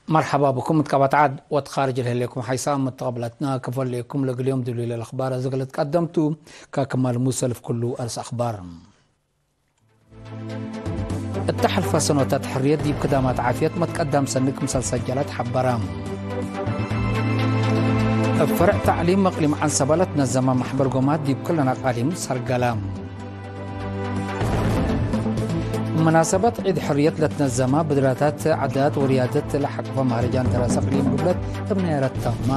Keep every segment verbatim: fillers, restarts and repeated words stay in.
መርሐባ ብኩም እት ቀበት ዐድ ወእት ካርጅ ለህሌኩም ሐይሳም መተቀብላትና፣ ክፈል ሌኩም ለእግል ዮም ዲብሊ ለልአኽባር እዝግ ለትቀደምቱ፣ ከክማል ሙሰልፍ ኩሉ አርስ አኽባር። እተ ሐልፈ ሰኖታት ሕርየት ዲብ ክዳማት ዓፍየት መትቀዳም ሰኒ ክምሰል ሰጀለት ሐበረ። እብ ፈርዕ ተዕሊም መቅሊም ዐንሰበ ለትነዘመ መሕበር ጎማት ዲብ ክለን አቃሊም ሰርገለ። መናሰበት ዒድ ሕርየት ለትነዘመ ብድራታት ዓዳት ወርያደት ለሐቅፈ ማህረጃን ደራሰ እቅሊም ግብለት እብ ናይረት ተመ።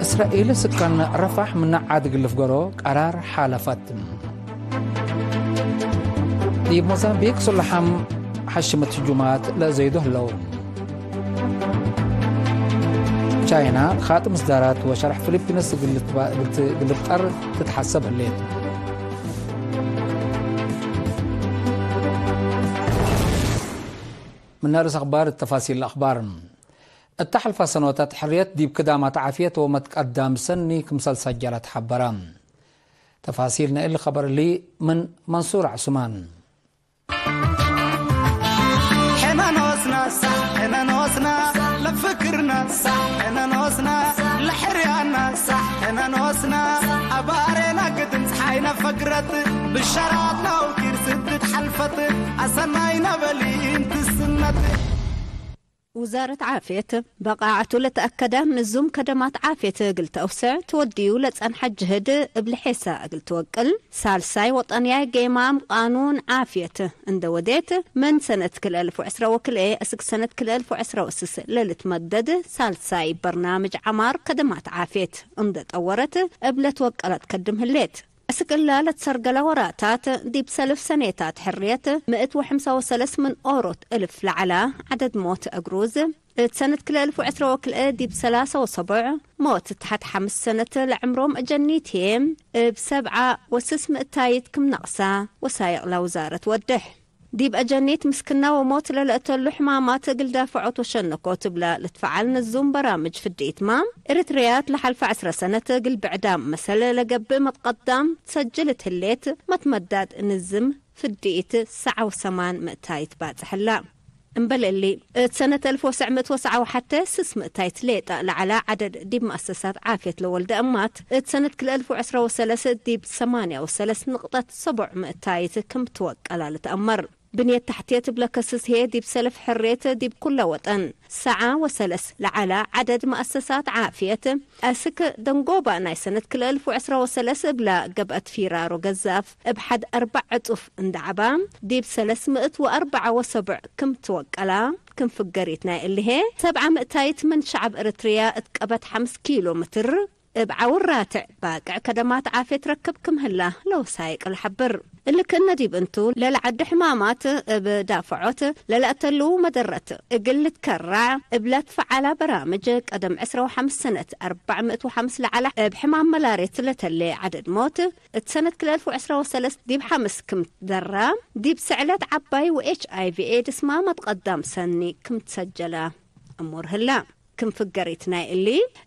እስራኤል ስካን ረፋሕ ምነ ዓድ እግል ልፍገሮ ቀራር ሓለፈት። ዲብ ሞዛምቢክ ሱላሓም ሐሽመት ህጁማት ለዘይዶ ህለው። ቻይና ኻጥ ምስዳራት ወሸርሕ ፊሊፒንስ እግል ልትባ-፣ እግል ት-፣ እግል ልብጠር ትትሐሰብ ህሌት። ምን ርእስ አኽባር ተፋሲል አኽባር። እተ ሐልፈ ሰኖታት ሕርየት ዲብ ክዳማት ዓፍየት ወመትቀዳም ሰኒ ክምሰል ሰጀለት ሐበረ። ተፋሲል ናይ እሊ ኸበር እሊ ምን መንሱር ዐሱማን። ሕነ ኖስና ሳዕ፣ ሕነ ኖስና ለፍክርና ሳዕ፣ ሕነ ኖስና ለሕርያና ሳዕ፣ ሕነ ኖስና አባሬና ግድም ፀሓይነ ፈግረት ብሸራትና ውኪር ስድት ሐልፈት አሰናይና በሊን ትስነት። ውዛረት ዓፍየት፣ በቃዐቱ ለተአከደ ንዙም ከደማት ዓፍየት እግል ተአውስዕ ትወድዩ ለጸንሐ ጅህድ እብ ልሔሰ እግል ትወቅል፣ ሳልሳይ ወጠንያይ ጌማም ቃኑን ዓፍየት እንደ ወዴት፣ ምን ሰነት ክልኤ አልፍ ወዕስራ ወክልኤ እስክ ሰነት ክልኤ አልፍ ወዕስራ ወስስ ለልትመደድ ሳልሳይ በርናምጅ ዐማር ከደማት ዓፍየት እንደ ጠወረት እብ ለትወቀለት ከድም ህሌት። እስክ እላ ለትሰርገለ ወራታት፣ ዲብ ሰልፍ ሰኔታት ሕርየት፣ ምእት ወሐምሳ ወሰለስ ምን ኦሮት እልፍ ለዐላ ዐደድ ሞት እግሩዝ፣ እት ሰነት ክልኤ አልፍ ወዕስራ ወክልኤ ዲብ ሰላሳ ወሰቡዕ ሞት ተሐት ሐምስ ሰነት ለዕምሮም እጀኒት ህዬ፣ እብ ሰብዓ ወስስ ምእታይት ክም ነቅሳ ወሳይቅ ለውዛረት ወድሕ። ዲብ አጀኒት ምስክና ወሞት ለለአተሉ ሕማማት እግል ዳፈዖት ወሸነኮት እብላ ልትፈዓል ንዙም በራምጅ ፍድኢትማ፣ ኤረትርያት ለሐልፈ ዐስረ ሰነት እግል ብዕዳም መሰል ለገብእ መትቀዳም ትሰጅል እት ህሌት፣ መትመዳድ ንዝም ፍድኢት ሰዓ ወሰማን ምእታይት ባጽሕ ህላ። እምበል እሊ፣ እት ሰነት አልፍ ወትሰዕ ምእት ወሰዓ ወሐቴ ስስ ምእታይት ሌጠ ለዐለ ዐደድ ዲብ መአሰሳት ዓፍየት ለወልደ እማት፣ እት ሰነት ክልኤ አልፍ ወዕስራ ወሰለስ ዲብ ሰማንያ ወሰለስ ንቅጠት ሰቦዕ ምእታይት ክም ትወቀላ ልትአመር። ብንየት ተሕትየት እብ ለከስስ ህዬ፣ ዲብ ሰልፍ ሕርየት ዲብ ኩለ ወጠን፣ ሰዓ ወሰለስ ለዐለ ዐደድ መአሰሳት ዓፍየት፣ አስክ ደንጎባ ናይ ሰነት ክልኤ አልፍ ወዕስራ ወሰለስ እብላ ገብአት ፊራሮ ገዛፍ እብ ሐድ አርበዕ ዕጡፍ እንደ ዐባ፣ ዲብ ሰለስ ምእት ወአርበዕ ወሰቡዕ ክም ትወቀላ፣ ክም ፍገሪት ናይ እሊ ህዬ፣ ሰብዓ ምእታይት ምን ሸዐብ ኤረትርያ እት ቀበት ሐምስ ኪሎ ምትር፣ እብ ዐውር ራትዕ ባቅዕ ከደማት ዓፍየት ረክብ ክም ህላ ለወሳይቅ ለሐብር። እሊ ክእነ ዲብ እንቱ፣ ለለዐዱ ሕማማት እብ ዳፈዖት ለለአተልዉ መደረት እግል ልትከራዕ እብ ለትፈዓላ በራምጅ፣ ቀደም ዕስራ ወሐምስ ሰነት አርበዕ ምእት ወሐምስ ለዐላ እብ ሕማም መላርየት ለተሌ ዐደድ ሞት፣ እት ሰነት ክልኤ አልፍ ወዕስራ ወሰለስ ዲብ ሐምስ ክም ትደራ፣ ዲብ ስዕለት ዐባይ ወኤች አይ ቪ ኤድስማ መትቀዳም ሰኒ ክም ትሰጀለ እሙር ህላ። ክም ፍገሪት ናይ እሊ፣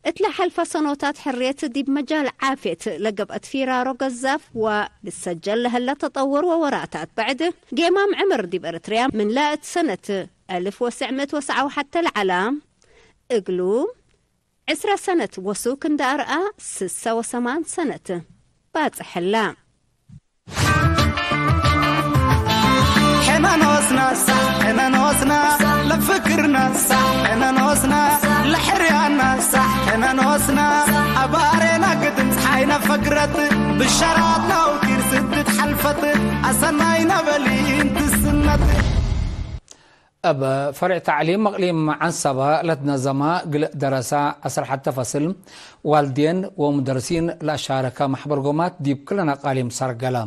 እት ለሐልፈ ሰኖታት ሕርየት ዲብ መጃል ዓፍየት ለገብአት ፊራሮ ገዛፍ ወልትሰጀል ለህለ ተጠውር ወወራታት በዕድ፣ ጌማም ዕምር ዲብ ኤረትርያ ምንለ እት ሰነት አልፍ ወትሰዕ ምእት ወሰዓ ወሐቴ ለዐላ፣ እግሉ ዕስረ ሰነት ወሱክ እንደ አርአ፣ ስሰ ወሰማን ሰነት ባጽሕ ህላ። ሕነ ኖስና ሳዕ፣ ሕነ ኖስና ለፍክርና ሳዕ፣ ሕነ ኖስና ለሕርያና ሳዕ፣ ሕነ ኖስና አባሬና ግድም ፀሓይነ ፈግረት ብሸራትና ውኪር ስድት ሐልፈት አሰናይና በሊን ትስነት። እብ ፈርዕ ተዕሊም እቅሊም ዐንሰበ ለትነዘመ ግልእ ደረሰ ዐስር ሐተ ፈስል፣ ዋልዴን ወሙደርሲን ለአሻረከ መሕበር ጎማት ዲብ ክለን አቃሊም ሰርገለ።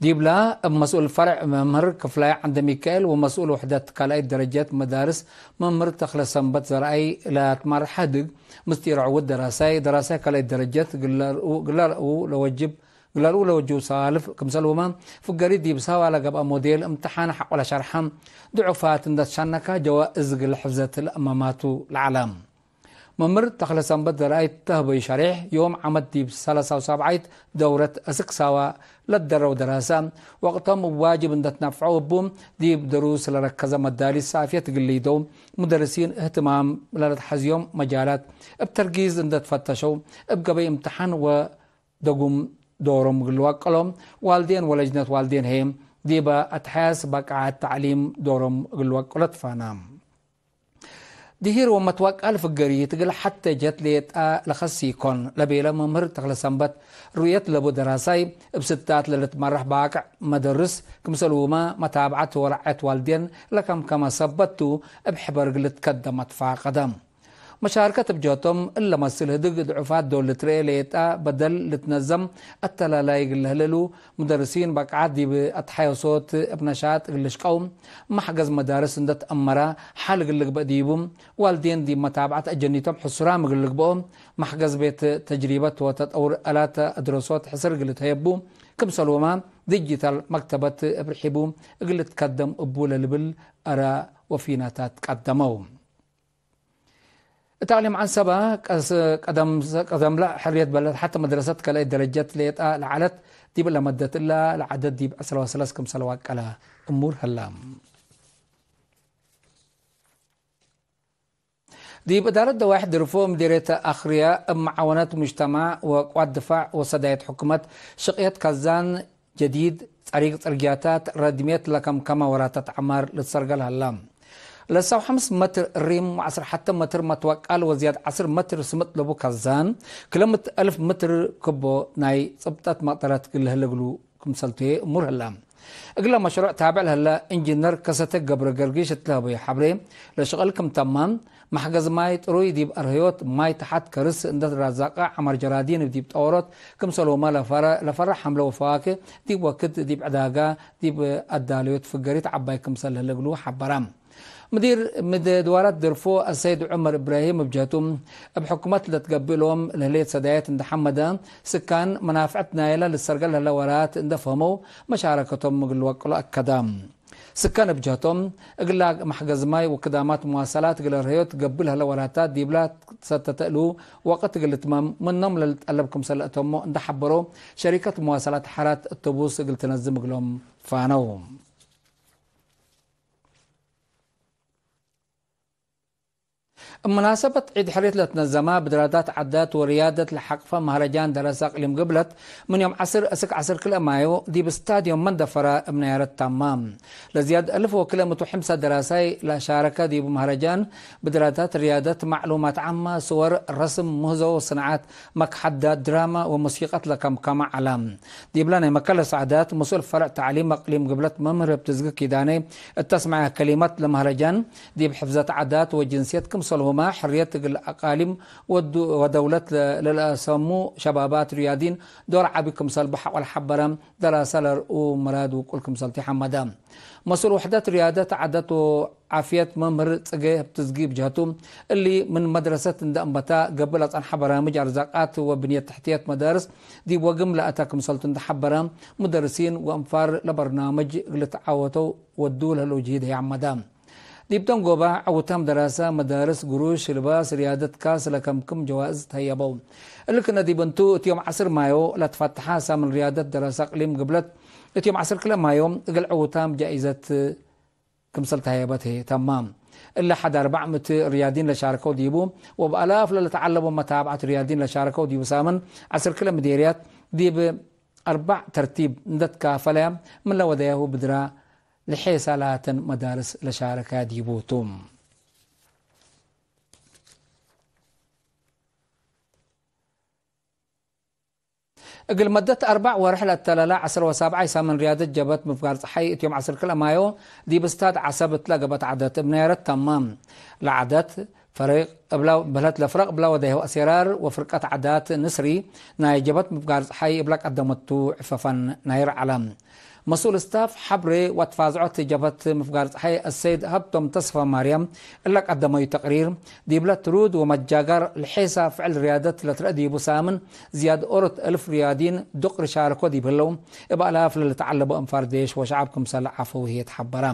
ዲብለ፣ እብ መስኡል ፈርዕ መምህር ክፍላይ ዐንደሚካኤል ወመስኡል ውሕደት ካልኣይት ደረጀት መዳርስ መምህር ተክለሰንበት ዘርአይ ለትመርሐ ህድግ፣ ምስጢር ዕውት ደራሳይ፣ ደራሳይ ካልኣይት ደረጀት እግል ለርኡ ለወጅብ እግል ለርኡ ለወጅቡ ሰዋልፍ ክምሰልሁመ፣ ፍገሪት ዲብ ሳዋ ለገብአ ሞዴል እምትሓን ሐቆለ ሸርሐ፣ ድዑፋት እንደ ትሻነካ ጀዋእዝ እግል ሕፍዘት ለአመማቱ ለዐለ። መምህር ተክለሰንበት ዘርአይ ተህበዩ ሸሬሕ፣ ዮም ዓመት ዲብ ሰለሳ ወሳብዓይት ደውረት አስክ ሳዋ ለትደረው ደራሰ፣ ወቅቶም እብ ዋጅብ እንደ ትነፍዐው እቡ፣ ዲብ ድሩስ ለረከዘ መዳሊስ ሳፍየት እግል ሊደው፣ ሙደርሲን እህትማም ለለትሐዝዮም መጃላት እብ ተርጊዝ እንደ ትፈተሸው፣ እብ ገበይ እምትሓን ወ ደጉም ዶሮም እግል ወቀሎ፣ ዋልዴን ወለጅነት ዋልዴን ህዬ ዲበ አትሐያስ በቃዐት ተዕሊም ዶሮም እግል ወቀሎ ትፋና። ድሂር ወመትወቃል ፍገሪት እግል ሐቴ ጀት ሌጣ ለከሲ ኢኮን ለቤለ መምህር ተክለሰንበት፣ ሩእየት ለቡ ደራሳይ እብ ስታት ለልትመራሕ ባቅዕ መደርስ ክምሰልሁመ መታብዐት ወረዐየት ዋልዴን ለከምከመ ሰበት ቱ እብ ሕበር እግል ልትከደም አትፋቀደ። መሻርከት እብ ጀህቶም፣ እለ መስል ህድግ ድዑፋት ዶል ልትርኤ ሌጣ በደል ልትነዘም አተላላይ እግል ለህሌ እሉ፣ ሙደርሲን በቃዓት ዲብ አትሐዮሶት እብ ነሻጥ እግል ልሽቀው፣ መሕገዝ መዳርስ እንደ ተአመረ ሐል እግል ልግበእ ዲቡ፣ ዋልዴን ዲብ መታብዐት አጀኒቶም ሕሱራም እግል ልግበኦ፣ መሕገዝ ቤት ተጅሪበት ወተጠውር አላት አድረሶት ሕስር እግል ልትሀየቡ፣ ክምሰልሁመ ዲጂታል መክተበት እብ ርሒቡ እግል ልትከደም እቡ ለልብል አረ ወፊናታት ቀደመው። እት አቅሊም ዐንሰበ ቀስ-፣ ቀደም-፣ ቀደምለ ሕርየት በለት ሐተ መድረሰት ከልአይ ደረጀት ሌጣ ለዐለት፣ ዲብ ለመደት እለ ለዐደት ዲብ ዕስረ ወሰለስ ክምሰል ዋቀለ እሙር ህላ። ዲብ እዳረት ደዋይሕ ድርፎ ምዲርየት አክርያ እብ መዓወነት ሙጅተማዕ ወቅዋት ድፋዕ ወሰዳየት ሕኩመት ሽቅየት ከዛን ጀዲድ፣ ጸሪቅ ጽርግያታት፣ ረድምየት ለከምከመ ወራታት ዐማር ልትሰርገል ሀላ። ለሳው ሐምስ መትር እሪም ወዐስር ሐተ መትር መትወቃል ወዝያድ ዐስር መትር ስምጥ ለቡ ከዛን፣ ክልምት አልፍ ምትር ክቦ ናይ ጽብጠት መቅደረት እግል ለህለ እግሉ ክምሰልቱ ህዬ እሙር ህላ። እግለ መሽሩዕ ታብዕ ለህለ እንጂነር ከሰተ ገብረ ገርጊሽ እት ለሀበዩ ሐብሬ፣ ለሽቅል ክም ተማም፣ መሕገዝ ማይ ጥሩይ ዲብ አርህዮት ማይ ተሐት ከርስ እንደ ትራዛቀ ዐመር ጀራዲን ዲብ ጠወሮት ክምሰልሁመ ለፈረ-፣ ለፈረ ሐምለ ወፈዋክህ ዲብ ወክድ ዲብ ዕዳጋ ዲብ አዳለዮት ፍገሪት ዐባይ ክምሰል ለህለ እግሉ ሐበረ። ምዲር ምድ-፣ ድዋራት ድርፎ አሰይድ ዑመር እብራሂም እብ ጀህቱ፣ እብ ሕኩመት ለትገብእ ሎም ለህሌት ሰዳየት እንደ ሐመደ፣ ስካን መናፍዐት ናይለ ልሰርገል ለህለ ወራት እንደ ፈህመው መሻረከቶም እግል ልወቅሎ አከደ። ስከን እብ ጀህቶም፣ እግላ መሕገዝ ማይ ወክዳማት መዋሰላት እግል አርህዮት ገብእ ለህለ ወራታት ዲብላ ትሰተተ እሉ ወቅት እግል ልትመም ምኖም ለልትጠለብ ክምሰል ለአተሞ እንደ ሐበሮ፣ ሸሪከት መዋሰላት ሐራት እቶቡስ እግል ትነዝም እግሎም ፋነው። እብ መናሰበት ዒድ ሕርየት ለትነዘመ ብድራታት ዓዳት ወርያደት ለሐቅፈ መህረጃን ደረሰ አቅሊም ግብለት፣ ምን ዮም ዐስር እስክ ዐስር ክልኤ ማዮ ዲብ ስታድዮም መንደፈረ እብ ናያረት ታማ። ለዝያድ አልፍ ወክልኤ ምእት ወሐምሳ ደራሳይ ለሻረከ ዲቡ መህረጃን ብድራታት ርያደት፣ ማዕሉማት ዓመ፣ ስወር፣ ረስም፣ ምህዞ ወሰናዓት፣ መክሐዳት፣ ድራማ ወሙሲቀት ለከምከመ ዐለ። ዲብለ ናይ መከለስ ዓዳት መስኡል ፈርዕ ተዕሊም አቅሊም ግብለት መምህር እብ ትዝጊ ኪዳኔ እተ አስመዐ ከሊመት ለመህረጃን፣ ዲብ ሕፍዘት ዓዳት ወጅንስየት ክምሰልሁመ ሕርየት እግል አቃሊም ወዱ-፣ ወደውለት ለ-፣ ለለአሰሙ ሸባባት ርያዲን ዶር ዐቢ ክምሰል በሐቆ ለሐበረ ደራሰ ለርኡ ምራድ ውቁል ክምሰልቲ ሐመደ። መስኡል ውሕደት ርያደት ዓዳት ወ ዓፍየት መምህር ጽጌ እብ ትዝጊ እብ ጀህቱ፣ እሊ ምን መድረሰት እንደ አንበታ ገብእ ለጸንሐ በራምጅ አርዛቃት ወብንየት ተሕትየት መዳርስ ዲብ ወግም ለአተ ክምሰልቱ እንደ ሐበረ፣ ሙደርሲን ወአንፋር ለበርናምጅ እግል ልትዓወተው ወዱ ለህለው ጅሂድ ህይ ዐመደ። ዲብ ደንጎባ ዐውታም ደራሰ፣ መዳርስ፣ ግሩሽ፣ ልባስ፣ ርያደት ካስ ለከምክም ጀዋእዝ ተህየበው። እሊ ክነ ዲብ እንቱ፣ እት ዮም ዐስር ማዮ ለትፈተሐ ሳምን ርያደት ደራሰ አቅሊም ግብለት፣ እት ዮም ዐስር ክልኤ ማዮ እግል ዐውታም ጃኢዘት ክምሰል ተሀየበት ህዬ ተማም። እለ ሐድ አርበዕ ምእት ርያዲን ለሻርከው ዲቡ፣ ወእብ አላፍ ለልትዐለቡ መታብዐት ርያዲን ለሻርከው ዲቡ ሳምን ዐስር ክልኤ ምዴርያት ዲብ አርበዕ ተርቲብ እንደ ትካፈለ ምን ለወደያሁ ብድራ ልሔሳ ላተን መዳርስ ለሻረከ ዲቡ ቱ። እግል መደት አርበዕ ወርሕ ለአተለለ ዐስር ወሳብዓይ ሳምን ርያደት ጀብሀት ምፍጋር ጸሓይ እት ዮም ዐስር ክልኤ ማዮ ዲብ ስታድ ዐሰብ እትለ ገብአት ዓደት እብ ናያረት ተማም። ለዓደት ፈሪቅ እብላ በህለት ለፍረቅ እብላ ወደይሁ አሴራር ወፍርቀት ዓዳት ንስሪ ናይ ጀብሀት ምፍጋር ጸሓይ እብላ ቀደመቱ ዕፈፈን ናይር ዐለ። መስኡል ስታፍ ሐብሬ ወትፋዝዖት ጀብሀት ምፍጋር ጸሓይ አሰይድ ሀብቶም ተስፋ ማርያም እለ ቀደመዩ ተቅሪር፣ ዲብለ ትሩድ ወመጃጋር ለሔሳ ፍዕል ርያደት ለትረአ ዲቡ ሳምን ዝያድ ኦሮት እልፍ ርያዲን ዱቅሪ ሻርኮ ዲብ ህለው፣ እብ አላፍ ለልትዐለቡ አንፋር ዴሽ ወሸዐብ ክምሰል ዐፈው ህዬ ተሐበረ።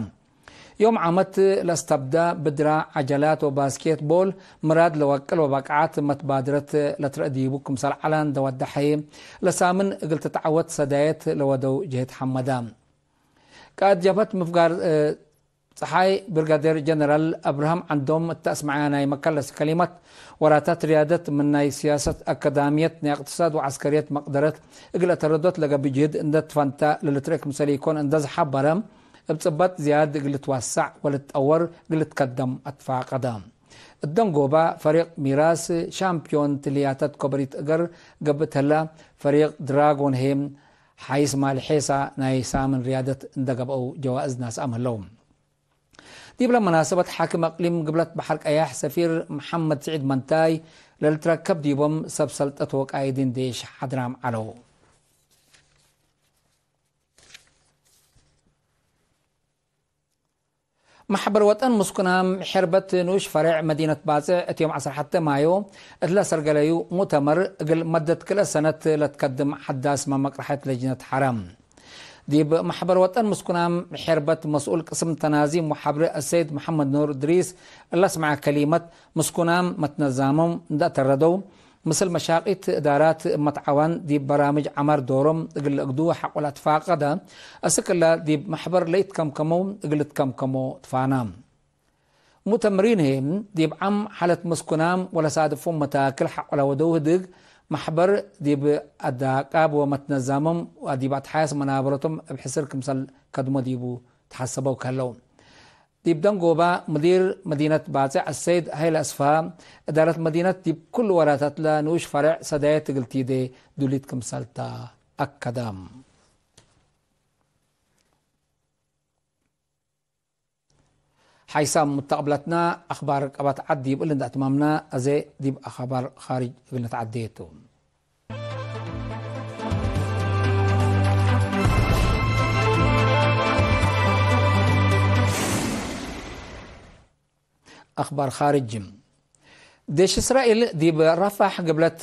ዮም ዓመት ለአስተብዳ ብድራ፣ ዐጀላት ወባስኬት ቦል ምራድ ለወቅል ወበቅዓት መትባድረት ለትረእ ዲቡ ክምሰል ዐለ እንደ ወደሐ፣ ለሳምን እግል ትትዐወት ሰዳየት ለወደው ጅህት ሐመዳ። ቃእድ ጀብሀት ምፍጋር ጸሓይ ብርጋዴር ጀነራል አብርሃም ዐንዶም እተ አስመዐያ ናይ መከለስ ከሊመት፣ ወራታት ርያደት ምን ናይ ስያሰት አካዳምየት፣ ናይ እቅትሳድ ወዐስከርየት መቅደረት እግል አተረዶት ለገብእ ጅህድ እንደ ትፈንተ ለልትርእ ክምሰል ኢኮን እንደ ዝሐበረ፣ እብ ጽበጥ ዝያድ እግል ልትወሰዕ ወልትጠወር እግል ልትከደም አትፋቀደ። እት ደንጎባ ፈሪቅ ሚራስ ሻምፕዮን ትልያተት ኮበሪት እገር ገብእ ተላ፣ ፈሪቅ ድራጎን ሄም ሐይስ ማልሔሳ ናይ ሳምን ርያደት እንደ ገብአው ጀዋእዝ ናስአም ህለው። ዲብለ መናሰበት ሓክም አቅሊም ግብለት በሐር ቀያሕ ሰፊር መሐመድ ስዒድ መንታይ ለልትረከብ ዲቦም ሰብ ሰልጠት ወቃይዲን ዴሽ ሐድራም ዐለው። መሕበር ወጠን ምስኩናም ሔርበት ንኡሽ ፈሬዕ መዲነት ባጽዕ እት ዮም ዐስር ሐተ ማዮ እት ለሰርገለዩ ሙእተመር፣ እግል መደት ክልኤ ሰነት ለትከድም ሐዳስ መመቅረሐት ለጅነት ሐረ። ዲብ መሕበር ወጠን ምስኩናም ሔርበት መስኡል ቅስም ተናዚም ወሐብሪ አሰይድ መሐመድ ኑር እድሪስ እለ አስመዐ ከሊመት፣ ምስኩናም መትነዛሞም እንደ አተረደው፣ ምስል መሻቂት እዳራት እብ መትዓዋን ዲብ በራምጅ ዐማር ዶሮም እግል ለእግዱ ሐቆ ለአትፋቀደ፣ አስክ እለ ዲብ መሕበር ለኢትከምከመው እግል ልትከምከሞ ትፋና። ሙእተምሪን ህዬ፣ ዲብ ዓም ሓለት ምስኩናም ወለሳድፎም መታክል ሐቆ ለወደው ህድግ፣ መሕበር ዲብ አዳቃብ ወመትነዛሞም ወዲብ አትሓያስ መናበረቶም እብ ሕስር ክምሰል ከድሞ ዲቡ ተሐሰበው ከለው። ዲብ ደንጎባ፣ ሙዲር መዲነት ባጽዕ አሰይድ ሀይለ አስፍሃ፣ እዳረት መዲነት ዲብ ኩሉ ወራታትለ ንኡሽ ፈሬዕ ሰዳየት እግል ቲዴ ዱሊት ክምሰልታ አከደ። ሓይሳም ሙተቅብለትና አክባር ቀበት ዐድ ዲብ እሊ እንደ አትማምና፣ አዜ ዲብ አክባር ካርጅ እግል ነትዐዴ ቱ። አክባር ካርጅ። ዴሽ እስራኤል ዲብ ራፋሕ ግብለት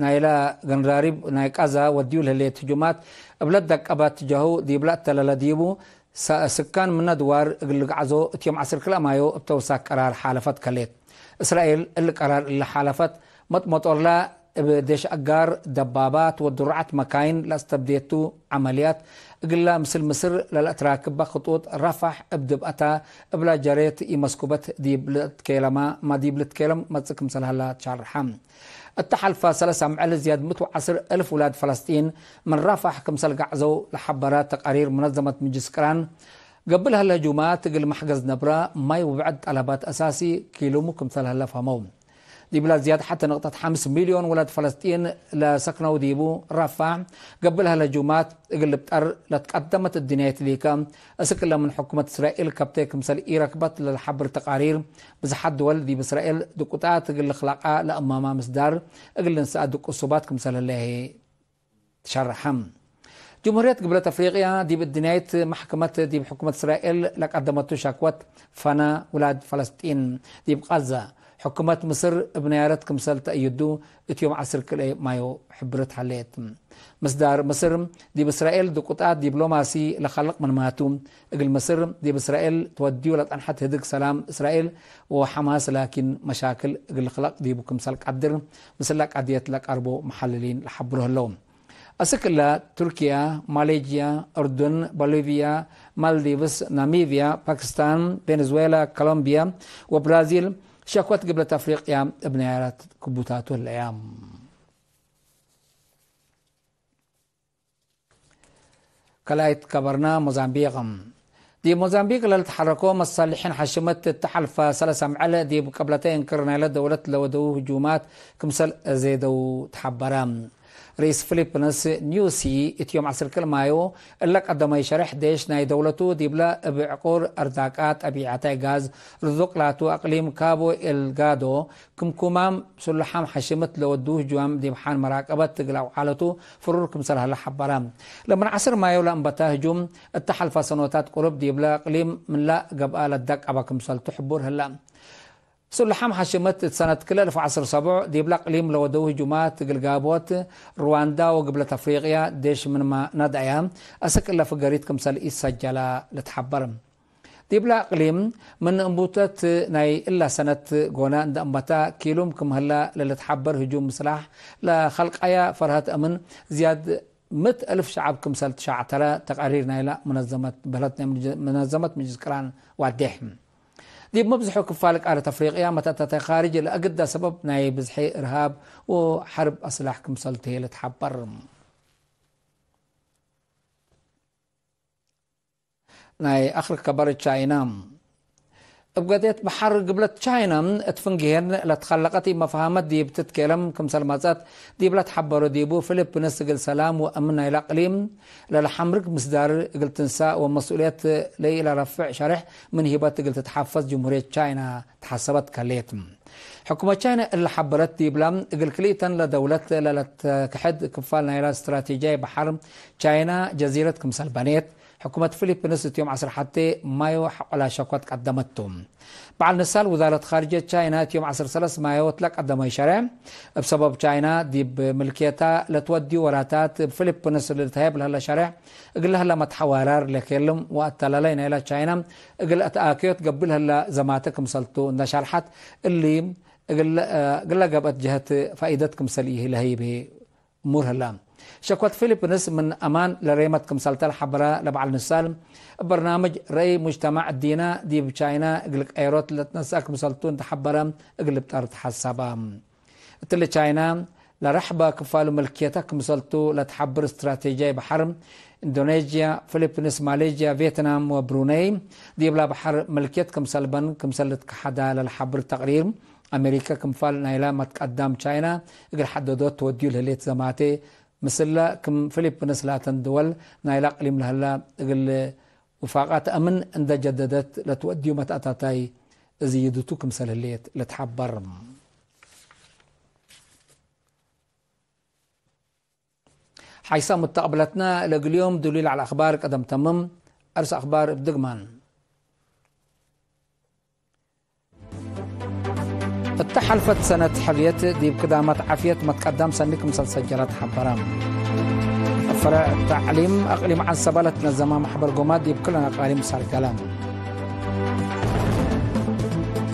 ናይላ ገንራሪብ ናይ ቃዛ ወድዩ ለህሌት ህጁማት እብለ ደቀበት ጀሁ ዲብለ እተለለ ዲቡ፣ ሰ-፣ ስካን ምነ ድዋር እግል ልግዓዞ እት ዮም ዐስር ክልኤ ማዮ እብ ተውሳክ ቀራር ሓለፈት ከሌት። እስራኤል እሊ ቀራር እለ ሓለፈት፣ መጥመጦርላ እብ ዴሽ አጋር፣ ደባባት ወድሩዓት መካይን ለአስተብዴቱ ዐመልያት እግላ ምስል ምስር ለለአትራክበ ክጡጥ ረፋሕ እብ ድብአታ እብላ ጀሬት ኢመስኩበት ዲብ ልትኬለማ፣ ማ ዲብ ልትኬለም መጽእ ክምሰል ሀላ ትሻርሐ። እተ ሐልፈ ሰለስ አምዕል ዝያድ ምእት ወዐስር እልፍ ውላድ ፈለስጢን ምን ራፋሕ ክምሰል ገዕዘው ለሐበረ ተቃሪር መነዘመት ምጅልስ ቅራን፣ ገብእ ለሀለ ህጁማት እግል መሕገዝ ነብረ ማይ ወብዕድ ጠለባት አሳሲ ኪሉሙ ክምሰል ሀለ ፈሀመው። ዲብላ ዝያድ ሐተ ንቅጠት ሐምስ ሚልዮን ውላድ ፈለስጢን ለሰክነው ዲቡ ረፋሕ፣ ገብእ ለሀለ ህጁማት እግል ልብጠር ለትቀደመት እድንያይት ሊከ፣ እስክ እለ ምን ሕኩመት እስራኤል ከብቴ ክምሰል ኢረክበት ለልሐብር ተቃሪር፣ ብዝሓት ድወል ዲብ እስራኤል ድቁጣት እግል ልክለቃ ለአማማ ምስዳር እግል ልንሰአ ድቁሱባት ክምሰል ህለ ህይ ትሸረሐ። ጅምሁርየት ግብለት አፍሪቅያ ዲብ እድንያይት መሕክመት ዲብ ሕኩመት እስራኤል ለቀደመቱ ሸክወት ፈነ ውላድ ፈለስጢን ዲብ ቃዛ፣ ሕኩመት ምስር እብ ነያረት ክምሰል ተአይዱ እት ዮም ዐስር ክልኤ ማዮ ሕብርት ሀሌት። ምስዳር ምስር ዲብ እስራኤል ድቁጣት ዲብሎማሲ ለከልቅ ምንማቱ፣ እግል ምስር ዲብ እስራኤል ትወድዩ ለጠንሐት ህድግ ሰላም እስራኤል ወሐማስ ላኪን መሻክል እግል ልክለቅ ዲቡ ክምሰል ቀድር፣ ምስለ ቀድየት ለቀርቦ መሐልሊን ለሐብሮ ህለው። አስክ እለ፣ ቱርክያ፣ ማሌጅያ፣ እርዱን፣ ቦሊቪያ፣ ማልዲቭስ፣ ናሚብያ፣ ፓኪስታን፣ ቬኔዙዌላ፣ ኮሎምቢያ ወብራዚል ሸክወት ግብለት አፍሪቅያ እብ ነያራት ክቡታቱ ህለያ። ከላይት ከበርና ሞዛምቢቅ። ዲብ ሞዛምቢቅ ለልትሐረኮ መሳልሒን ሐሽመት እተ ሐልፈ ሰለስ አምዕል ዲብ ቅብለተ እንክር ናይለ ደውለት ለወደው ህጁማት ክምሰል ዜደው ተሐበረ። ርኢስ ፊሊፕንስ ኒዩሲ እት ዮም ዐስር ክል ማዮ እለ ቀደመይ ሸሬሕ ዴሽ ናይ ደውለቱ ዲብለ እብ ዕቁር፣ አርዛቃ ጠቢዐታይ፣ ጋዝ፣ ርዙቅ ላቱ አቅሊም ካቦ ኤልጋዶ ክምኩማም ሱልሓም ሐሽምት ለወዱ ህጁማም ዲብ ሓን መራቀበት እግል አውዓለቱ ፍሩር ክምሰል ሀለ ሐበረ። ለምን ዐስር ማዮ ለእንበተ ህጁም እተ ሐልፈ ሰኖታት ቁሩብ ዲብለ እቅሊም ምንላ ገብአ ለደቀበ ክምሰልቱ ሕቡር ህለ። ሱልሓም ሐሽምት እት ሰነት ክልኤ እልፍ ወዐስር ሰቡዕ ዲብለ እቅሊም ለወደው ህጁማት እግል ጋቦት፣ ርዋንዳ ወግብለት አፍሪቅያ ዴሽ ምንመ ነድአያ፣ አስክ እለ ፍገሪት ክምሰል ኢሰጀለ ልትሐበር። ዲብለ አቅሊም ምን እንቡተት ናይ እላ ሰነት ጎነ እንደ እመታ ኪሉም ክም ህላ ለልትሓበር ህጁም ምስላሕ ለከልቃያ ፈርሀት እምን ዝያድ ምእት አልፍ ሸዐብ ክምሰል ትሻዕተረ ተቃሪር ናይላ መነዘመት በህለት ናይ መነዘመት ምጅልስ ቅራን ዋዴሕ። ዲብ መብዝሑ ክፋል ቃረት አፍሪቅያ መተእተተ ካርጅ ለአግደ ሰበብ ናይ ብዝሒ እርሃብ ወሐርብ አስላሕ ክምሰል ተየ ልትሓበር። ናይ አክር ከበር ቻይና። እብ ገዴት በሐር ግብለት ቻይና እት ፍንግሄን ለትከለቀት መፍሃመት ዲብ ትትኬለም ክምሰል መጸት ዲብ ለትሐበሮ ዲቡ፣ ፊሊፕንስ እግል ሰላም ወአምን ናይለ አቅሊም ለለሐምርግ ምስዳር እግል ትንሳእ ወመስኡልየት ለኢለረፍዕ ሸሬሕ ምን ሂበት እግል ትትሐፈዝ ጅምሁርየት ቻይና ተሐሰበት ከሌት። ሕኩመት ቻይና እለ ሐበረት ዲብላ፣ እግል ክልኢተን ለደውለት ለለትክሕድ ክፋል ናይላ ስትራቴጂያይ በሐር ቻይና ጀዚረት ክምሰል በኔት። ሕኩመት ፊሊፕንስ እት ዮም ዐስር ሐቴ ማዮ ሐቆላ ሸኮት ቀደመት ቱ። በዐል ንሳል ውዛረት ካርጅየት ቻይና እት ዮም ዐስር ሰለስ ማዮ ወትለ ቀደመይ ሸሬሕ፣ እብ ሰበብ ቻይና ዲብ ምልክየታ ለትወድዩ ወራታት እብ ፊሊፕንስ ልልትሀየብ ለህለ ሸሬሕ፣ እግል ለህለ መትሐዋራር ለኬልም ወአተላላይ ናይላ ቻይና እግል አትአክዮት ገብእ ለህለ ዘማተ ክምሰልቱ እንደ ሻልሐት፣ እሊ እግል እግለ ገብአት ጀሀት ፋኢደት ክምሰል ኢለሀይብ እሙር ህላ። ሸኮት ፊሊፕንስ ምን አማን ለሬመት ክምሰልተ ለሐበረ ለበዐል ንሳል፣ እብ በርናምጅ ረአይ ሙጅተማዕ እዲነ ዲብ ቻይና እግል ቀየሮት ለትነስአ ክምሰልቱ እንተ ሐበረ እግል ልብጠር ተሐሰበ። እትሊ ቻይና ለረሕበ ክፋሉ ምልክየተ ክምሰልቱ ለትሐብር ስትራቴጂያይ በሐር፣ ኢንዶኔዥያ፣ ፊሊፕንስ፣ ማሌዥያ፣ ቬትናም ወብሩነይ ዲብላ በሐር ምልክየት ክምሰልበን ክምሰል ልትከሐዳ ለልሐብር ተቅሪር፣ አሜሪከ ክምፋል ናይላ መትቀዳም ቻይና እግል ሐደዶት ትወድዩ ለህሌት ዘማቴ፣ ምስለ ክም ፊሊፕንስ ላተን ድወል ናይላ አቅሊም ለህላ እግል ውፋቃት አምን እንደ ጀደደት ለትወድዩ መትአታታይ ዝይድቱ ክምሰል ህሌት ልትሐበር። ሓይሳ ሙተቅብለትነ ለእግል ዮም ዱሉይ ለዐለ አክባር ቀደም ተምም። አርስ አክባር እብ ድግማን። እተ ሐልፈት ሰነት ሕርየት ዲብ ክዳመት ዓፍየት መትቀዳም ሰኒ ክምሰል ሰጀረት ሐበረ። ፈረዕ ተዕሊም አቅሊም ዐንሰበ ለትነዘመ መሕበር ጎማት ዲብ ክለን አቃሊም ሰርገለ።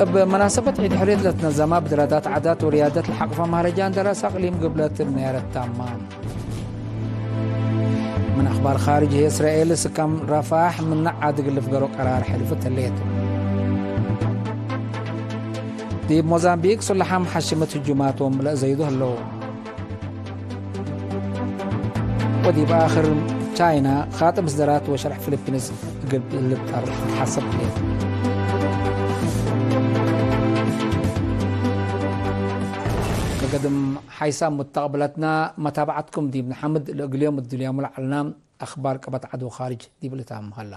እብ መናሰበት ዒድ ሕርየት ለትነዘመ ብድረዳት ዓዳት ወርያደት ለሐቅፈ መህረጃን ደረሰ አቅሊም ግብለት እብ ነያረት ታመ። ምን አክባር ካርጅ ህዬ፣ እስራኤል ስካም ረፋሕ ምነ ዐድ እግል ልፍገሮ ቀራር ሕልፍት ህሌት። ዲብ ሞዛምቢክ ሱለሓም ሐሽመት ህጁማቶም ለአዘይዶ ህለው። ወዲብ አክር ቻይና ኻጥ ምስደራት ወሸርሕ ፊሊፒንስ እግል ልብጠር ትትሐሰብ ህሌት። ከገድም ሓይሳም ሙተቅብለትና መታብዐትኩም ዲብ ነሐምድ። ለእግል ዮም እድልያሙ ለዐልና አክባር ቀበት ዐድ ወካርጅ ዲብ ልታም ሀላ።